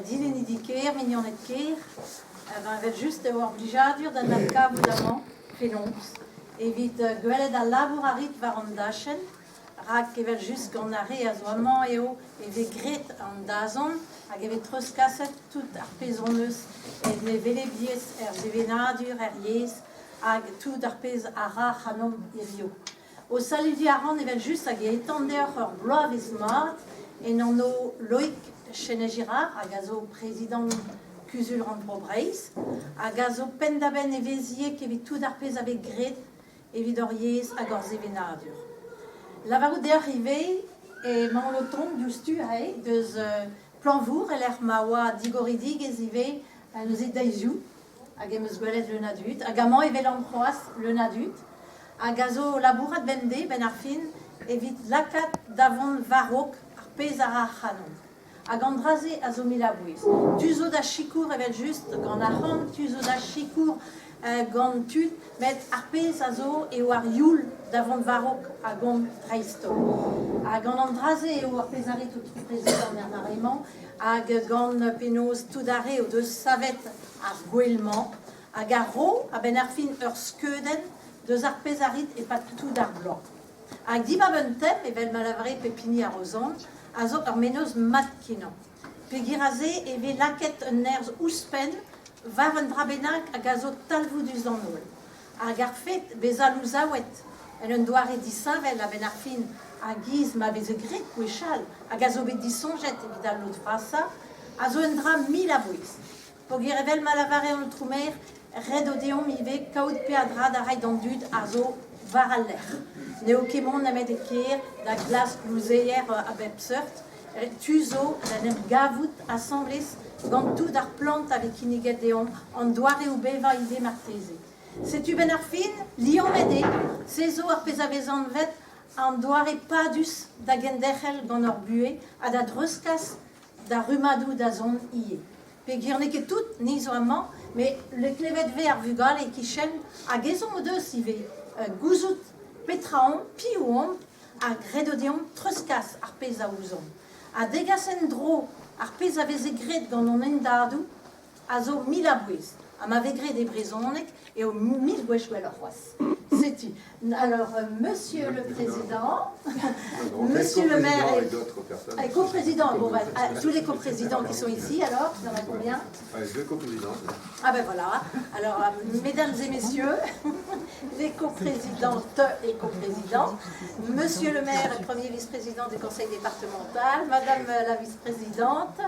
Dilennidi kêr, mignoned kêr, ben evel-just eo ur blijadur da adkavout amañ penaos evit gwelet al labour a rit war an dachenn, rak evel-just gant ar re a zo amañ eo e vez graet an dazont hag e vez treuzkaset tout ar pezh hon eus en hevelebiezh er sevenadur, er yezh hag tout ar pezh a ra ac'hanomp hiziv. Ho saludiñ a ran evel-just hag e hetan deoc'h ur bloavezh mat en anv Loïc Chesnais-Girard hag a zo prezidant Kuzul Rannvro Breizh hag a zo penn-da-benn evezhiek evit tout ar pezh a vez graet evit hor yezh hag hor sevenadur. Lavarout deoc'h ivez emaon o tont diouzhtu aze deus Plañvour e-lec'h ma oa digoridigezh ivez neuze deizioù hag em eus gwelet leun a dud, hag amañ e welan c'hoazh leun a dud, hag a zo o labourat bemdez, 'benn ar fin, evit lakaat da vont war-raok ar pezh a ra ac'hanomp. Hag an dra-se a zo mil a bouez. Tu zo da sikour evel-just gant arc'hant, tu zo da sikour gant tud, met ar pezh a zo eo ar youl da vont war-raok a gont dreist-holl. Ha gant an dra-se eo ar pezh a rit aotrou prezidant er mare-mañ, hag gant penaos tout ar re o deus savet ar gouel-mañ hag a ro a-benn ar fin ur skeudenn deus ar pezh a rit e-pad tout ar bloaz. Hag dibab un tem, evel ma lavare pep hini a-raozon, a zo ur mennozh mat-kenañ. Peogwir aze e vez lakaet un nerzh ouzhpenn war un dra bennak hag a zo talvoudus d'an holl. Hag ar fed bezañ louzaouet en un doare disheñvel a-benn ar fin a-giz ma veze graet gwechall hag a zo bet disoñjet evit al lod vrasañ, a zo un dra mil a bouez. Peogwir evel ma lavare an aotrou maer, ret eo deomp ivez kaout peadra da reiñ d'an dud a zo war al lec'h. N'eo ket mont nemet e kêr da glask louzeier a bep seurt. Tu zo d'en em gavout asambles gant tout ar plant a vez kinniget deomp, an doareoù-bevañ ivez marteze. Setu 'benn ar fin, liammet eo, se zo ar pezh a vez anvet an doare padus da genderc'hel gant hor buhez ha da dreuzkas d'ar rummadoù da zont ivez. Peogwir n'eo ket tout, ni zo amañ, met le klevet 'vez ar vugale e-kichen hag ezhomm o deus ivez gouzout petra omp, piv omp, ha graet eo deomp treuzkas ar pezh a ouzomp. Ha degas en-dro ar pezh a veze graet gant hon hendadoù a zo mil a bouez. Ha ma vez graet e brezhoneg eo mil gwech gwelloc'h c'hoazh. Setu. Alors, monsieur le président, monsieur le maire et, et coprésident, bon, bah, ah, tous les coprésidents qui sont ici, alors, il y en a combien? Deux coprésidents. Ah ben voilà. Alors, mesdames et messieurs, les coprésidentes et coprésidents, monsieur le maire et premier vice-président du conseil départemental, madame la vice-présidente,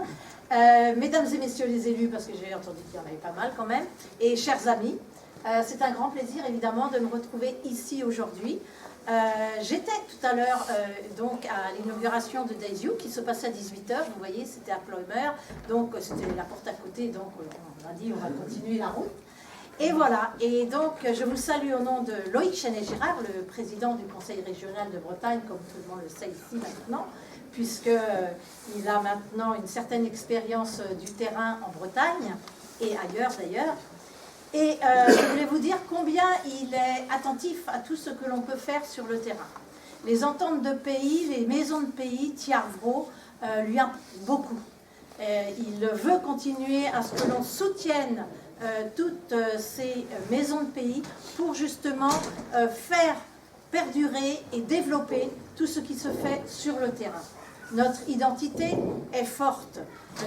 mesdames et messieurs les élus, parce que j'ai entendu qu'il y en avait pas mal quand même, et chers amis, c'est un grand plaisir évidemment de me retrouver ici aujourd'hui. J'étais tout à l'heure donc à l'inauguration de Deizioù qui se passait à 18h, vous voyez, c'était à Ploemeur, donc c'était la porte à côté, donc on a dit on va continuer la route. Et voilà, et donc je vous salue au nom de Loïc Chesnais-Girard, le président du Conseil régional de Bretagne, comme tout le monde le sait ici maintenant, puisqu'il a maintenant une certaine expérience du terrain en Bretagne, et ailleurs d'ailleurs. Et je voulais vous dire combien il est attentif à tout ce que l'on peut faire sur le terrain. Les ententes de pays, les maisons de pays, Ti ar Vro, lui importent beaucoup. Il veut continuer à ce que l'on soutienne toutes ces maisons de pays pour justement faire perdurer et développer tout ce qui se fait sur le terrain. Notre identité est forte.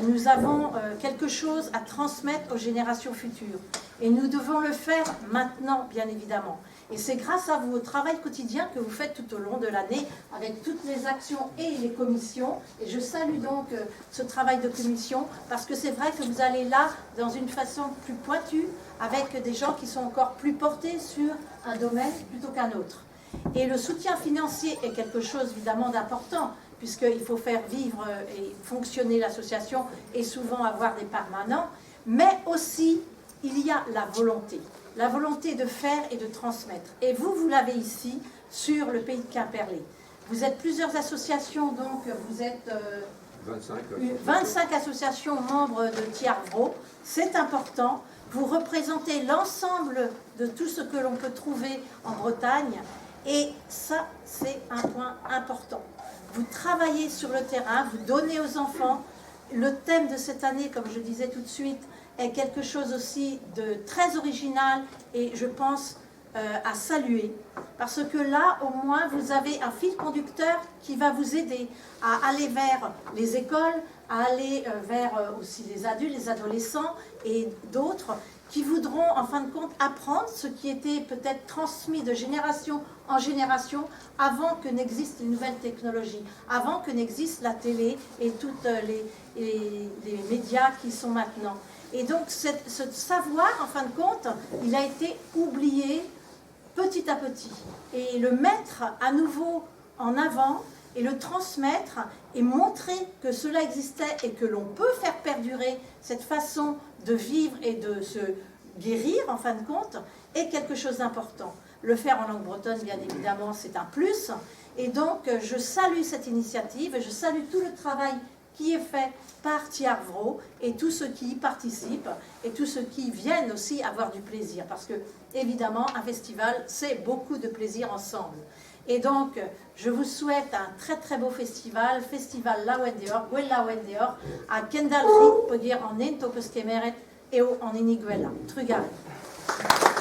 Nous avons quelque chose à transmettre aux générations futures. Et nous devons le faire maintenant, bien évidemment. Et c'est grâce à vos travail quotidien que vous faites tout au long de l'année avec toutes les actions et les commissions. Et je salue donc ce travail de commission parce que c'est vrai que vous allez là dans une façon plus pointue avec des gens qui sont encore plus portés sur un domaine plutôt qu'un autre. Et le soutien financier est quelque chose évidemment d'important puisqu'il faut faire vivre et fonctionner l'association et souvent avoir des permanents, mais aussi il y a la volonté, la volonté de faire et de transmettre. Et vous, vous l'avez ici sur le pays de Quimperlé. Vous êtes plusieurs associations, donc vous êtes 25, 25 associations membres de Ti ar Vro. C'est important. Vous représentez l'ensemble de tout ce que l'on peut trouver en Bretagne. Et ça, c'est un point important. Vous travaillez sur le terrain, vous donnez aux enfants. Le thème de cette année, comme je disais tout de suite, est quelque chose aussi de très original et je pense à saluer. Parce que là, au moins, vous avez un fil conducteur qui va vous aider à aller vers les écoles, à aller vers aussi les adultes, les adolescents et d'autres qui voudront, en fin de compte, apprendre ce qui était peut-être transmis de génération en génération avant que n'existe une nouvelle technologie, avant que n'existe la télé et toutes les médias qui sont maintenant. Et donc ce savoir, en fin de compte, il a été oublié petit à petit. Et le mettre à nouveau en avant et le transmettre et montrer que cela existait et que l'on peut faire perdurer cette façon de vivre et de se guérir, en fin de compte, est quelque chose d'important. Le faire en langue bretonne, bien évidemment, c'est un plus. Et donc, je salue cette initiative et je salue tout le travail qui est fait par Ti ar Vro et tous ceux qui y participent et tous ceux qui viennent aussi avoir du plaisir. Parce que, évidemment, un festival, c'est beaucoup de plaisir ensemble. Et donc, je vous souhaite un très très beau festival, Festival Laouen Deoc'h, Gouel Laouen Deoc'h, ha kendalc'hit peogwir an hent ho peus kemeret eo an hini gwellañ. Trugarez.